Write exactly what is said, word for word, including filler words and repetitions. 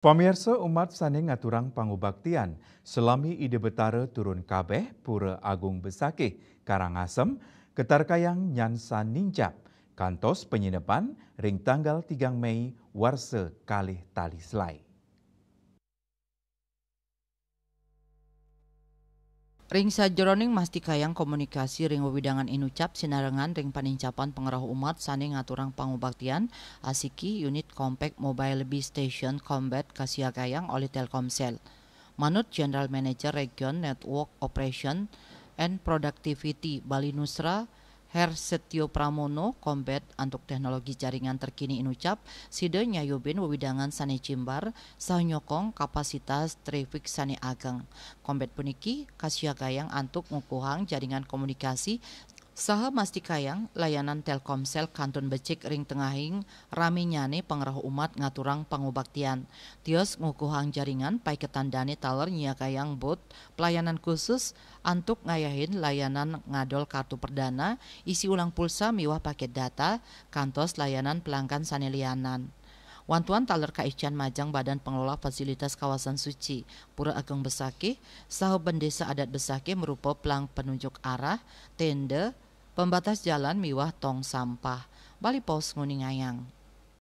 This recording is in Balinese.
Pamirsa, umat sané ngaturang pangubaktian, selami Ida Betara turun kabéh Pura Agung Besakih, Karangasem, ketarkayang nyansan nincap kantos panyinepan ring tanggal tigang Mei warsa kalih tali selai. Ring sajeroning mastikayang komunikasi ring wewidangan inucap sinarengan ring panincapan pangrauh umat sané ngaturang pangubaktian, asiki unit Compact Mobile Base Station Combat kasiagayang olih Telkomsel. Manut General Manager Region Network Operation and Productivity Bali Nusra, Her Setio Pramono, Combat antuk teknologi jaringan terkini inucap, sida nyayubin wewidangan sané jimbar saha nyokong kapasitas trafik sané ageng. Combat puniki kasiagayang antuk ngukuhang jaringan komunikasi saha mastikayang layanan Telkomsel kantun becik ring tengahing raminyané pangrauh umat ngaturang pangubaktian. Tios ngukuhang jaringan paiketan dané taler nyiagayang booth pelayanan khusus antuk ngayahin layanan ngadol kartu perdana, isi ulang pulsa miwah paket data, kantos layanan pelanggan sané lianan. Wantuan taler kaican majeng Badan Pengelola Fasilitas Kawasan Suci Pura Agung Besakih saha Bendesa Adat Besakih marupa pelang penunjuk arah, tenda, pembatas jalan miwah tong sampah. Bali Post nguningayang.